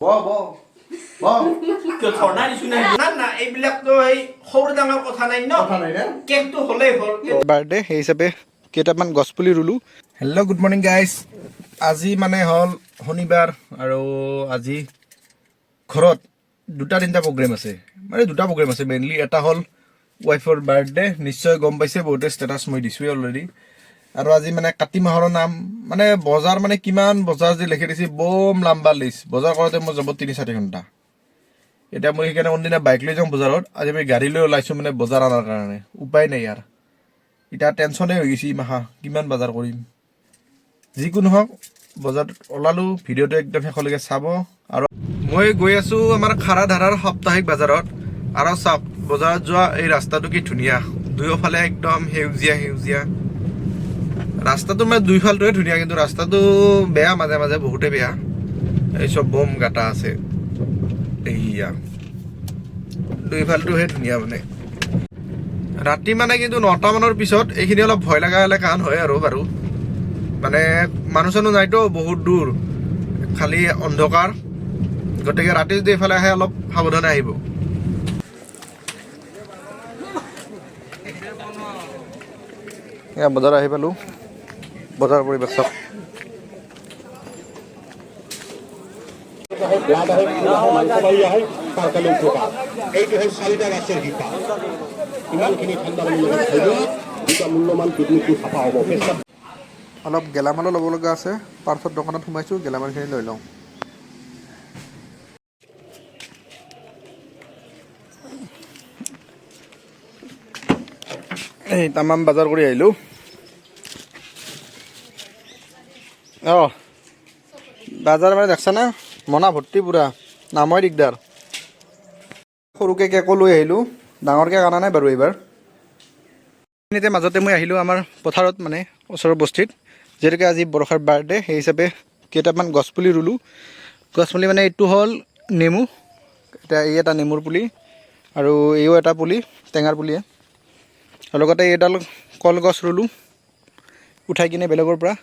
ধৰ্ণা দিছো নাই না না, এইবিলাকতো এই সৰু ডাঙৰ কথা নাই ন, কেকটো হ'লেই হ'ল। বাৰ্থডে সেই হিচাপে কেইটামান গছপুলি ৰুলোঁ। Hello', good morning guys. আজি মানে হ'ল শনিবাৰ আৰু আজি ঘৰত দুটা তিনিটা প্ৰগ্ৰেম আছে, মানে দুটা প্ৰগ্ৰেম আছে মেইনলি। এটা হ'ল ৱাইফৰ বাৰ্থডে, নিশ্চয় গম পাইছে বহুতে, ষ্টেটাছ মই দিছোঁৱেই অলৰেডি। আৰু আজি মানে কাতি মাহৰ নাম, মানে বজাৰ, মানে কিমান বজাৰ যে লিখি দিছে, বম লাম্বা লিষ্ট। বজাৰ কৰোঁতে মই যাব 3-4 ঘণ্টা। এতিয়া মই সেইকাৰণে কোনদিনা বাইক লৈ যাওঁ বজাৰত, আজি মই গাড়ী লৈ ওলাইছোঁ মানে বজাৰ অনাৰ কাৰণে। উপায় নাই ইয়াৰ, এতিয়া টেনশ্যনেই হৈ গৈছে, এই মাহা কিমান বজাৰ কৰিম। যিকোনো হওক, বজাৰত ওলালোঁ, ভিডিঅ'টো একদম শেষলৈকে চাব। আৰু মই গৈ আছোঁ আমাৰ খাৰাধাৰাৰ সাপ্তাহিক বজাৰত। আৰু চাওক, বজাৰত যোৱা এই ৰাস্তাটো কি ধুনীয়া, দুয়োফালে একদম সেউজীয়া সেউজীয়া। ৰাস্তাটো মানে দুইফালটোৱে ধুনীয়া, কিন্তু ৰাস্তাটো বেয়া, মাজে মাজে বহুতে বেয়া। এই চব বম গাটা আছে। এইয়া দুইফালটোহে ধুনীয়া। মানে ৰাতি মানে কিন্তু 9টা মানৰ পিছত এইখিনি অলপ ভয় লগা এলেকা হয় আৰু বাৰু, মানে মানুহ চানুহ নাইতো, বহুত দূৰ, খালি অন্ধকাৰ। গতিকে ৰাতি যদি এইফালে আহে, অলপ সাৱধানে আহিব। এয়া বজাৰ আহি পালোঁ। বজাৰ পৰিৱেশ চাওক। ব্লাড আহে, ফুল আহে, মাংসবাহী আহে, তাৰ কাৰণে উপকাৰ। এইটো হ'ল চাৰিটা গাছৰ শিপা। ইমানখিনি ঠাণ্ডা পানীৰ লগত থৈ দিওঁ, দুটা মূল্যৱান কিডনীটো চাফা হ'ব, পেচাব অলপ গেলামালো ল'ব লগা আছে, পাৰ্চত দোকানত সোমাইছোঁ, গেলামালখিনি লৈ লওঁ। এই তামাম বজাৰ কৰি আহিলোঁ। অঁ, বাজাৰ মানে দেখছা না, মনা ভৰ্তি পূৰা, নামই দিগদাৰ। সৰুকৈ কেকো লৈ আহিলোঁ, ডাঙৰ কেক অনা নাই বাৰু এইবাৰ। এইখিনিতে মাজতে মই আহিলোঁ আমাৰ পথাৰত, মানে ওচৰৰ বস্তিত। যিহেতুকে আজি বৰষাৰ বাৰ্থডে, সেই হিচাপে কেইটামান গছপুলি ৰুলোঁ। গছপুলি মানে এইটো হ'ল নেমু, এতিয়া এই এটা নেমুৰ পুলি আৰু এইও এটা পুলি, টেঙাৰ পুলিয়ে। আৰু লগতে এইডাল কলগছ ৰুলোঁ উঠাই কিনে বেলেগৰ পৰা।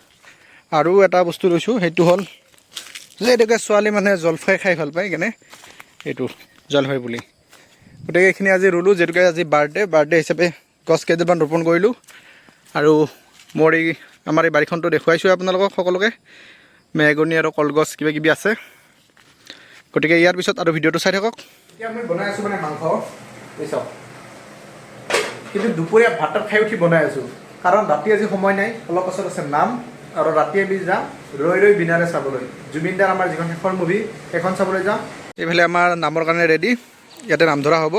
আৰু এটা বস্তু লৈছোঁ, সেইটো হ'ল যে এইটোকে ছোৱালী মানুহে জলফাই খাই ভাল পায়, সেইকাৰণে এইটো জলফাই পুলি। গতিকে এইখিনি আজি ৰুলোঁ, যিহেতুকে আজি বাৰ্থডে, বাৰ্থডে হিচাপে গছ কেইজোপামান ৰোপণ কৰিলোঁ। আৰু মোৰ এই আমাৰ এই বাৰীখনটো দেখুৱাইছোঁ আপোনালোকক সকলোকে, মেহগনি আৰু কলগছ কিবা কিবি আছে। গতিকে ইয়াৰ পিছত আৰু ভিডিঅ'টো চাই থাকক। এতিয়া মই বনাই আছোঁ মানে মাংস, এই চাওক। কিন্তু দুপৰীয়া ভাত তাত খাই উঠি বনাই আছোঁ, কাৰণ ৰাতি আজি সময় নাই, অলপ পাছত আছে নাম। আৰু ৰাতি আমি যাম ৰৈ ৰৈ বিনালে চাবলৈ, জুবিনদাৰ আমাৰ যিখন শেষৰ মুভি, সেইখন চাবলৈ যাম। এইফালে আমাৰ নামৰ কাৰণে ৰেডি, ইয়াতে নাম ধৰা হ'ব।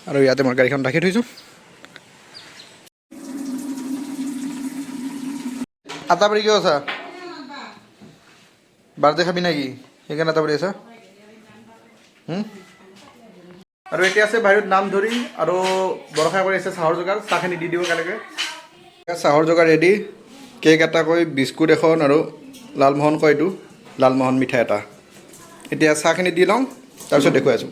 আৰু ইয়াতে মই গাড়ীখন ৰাখি থৈছোঁ। আটা পাৰি কিয় আছা? বাৰ্থডে খাবি নেকি? সেইকাৰণে আটা পাৰি আছা? হুম? আৰু এতিয়া আছে বাহিৰত নাম ধৰি আৰু বৰষা কৰি আছে চাহৰ যোগাৰ, চাহখিনি দি দিব একেলগে। চাহৰ যোগাৰ ৰেডি, কেক এটাকৈ, বিস্কুট এখন আৰু লালমোহন কয় এইটো, লালমোহন মিঠাই এটা। এতিয়া চাহখিনি দি লওঁ, তাৰপিছত দেখুৱাই আছোঁ।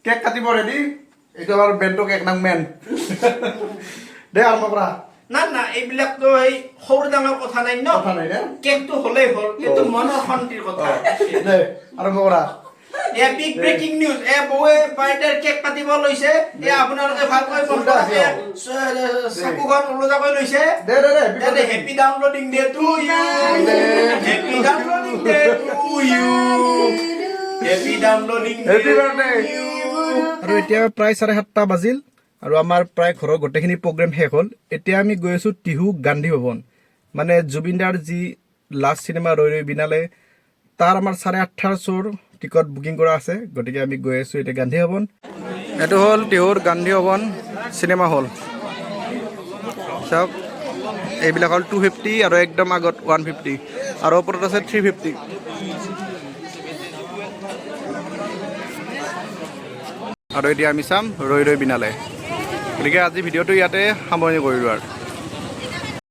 কেক কাটিব ৰেডি, এইটো আমাৰ বেণ্টো কেক নাম মেন দে, আৰম্ভ কৰা। না না, এইবিলাকতো এই সৰু ডাঙৰ কথা নাই ন, কথা নাই না, কেকটো হ'লেই হ'ল, এইটো মনৰ শান্তিৰ কথা। দে, আৰম্ভ কৰা। এ বিগ ব্ৰেকিং নিউজ, এ বৌৱে বাৰ্থডেৰ কেক কাটিব লৈছে। এ আপোনালোকে ভালকৈ মন উল্টা আছে, কৰক, এ, চাকুখন ওলোটাকৈ লৈছে। দে দে দে। দে, happy downloading day to you, happy downloading day to you, happy downloading. Happy birthday. আৰু এতিয়া প্ৰায় 7:30 বাজিল আৰু আমাৰ প্ৰায় ঘৰৰ গোটেইখিনি প্ৰগ্ৰেম শেষ হ'ল। এতিয়া আমি গৈ আছোঁ টিহু গান্ধী ভৱন, মানে জুবিনদাৰ যি লাষ্ট চিনেমা ৰৈ ৰৈ বিনালে, তাৰ আমাৰ 8:30ৰ শ্ব'ৰ টিকট বুকিং কৰা আছে। গতিকে আমি গৈ আছোঁ এতিয়া গান্ধী ভৱন। এইটো হ'ল টিহুৰ গান্ধী ভৱন চিনেমা হল। চাওক, এইবিলাক হ'ল 250 আৰু একদম আগত 150 আৰু ওপৰত আছে 350। আৰু এতিয়া আমি চাম ৰৈ ৰৈ বিনালে। গতিকে আজি ভিডিঅ'টো ইয়াতে সামৰণি কৰিলোঁ আৰু।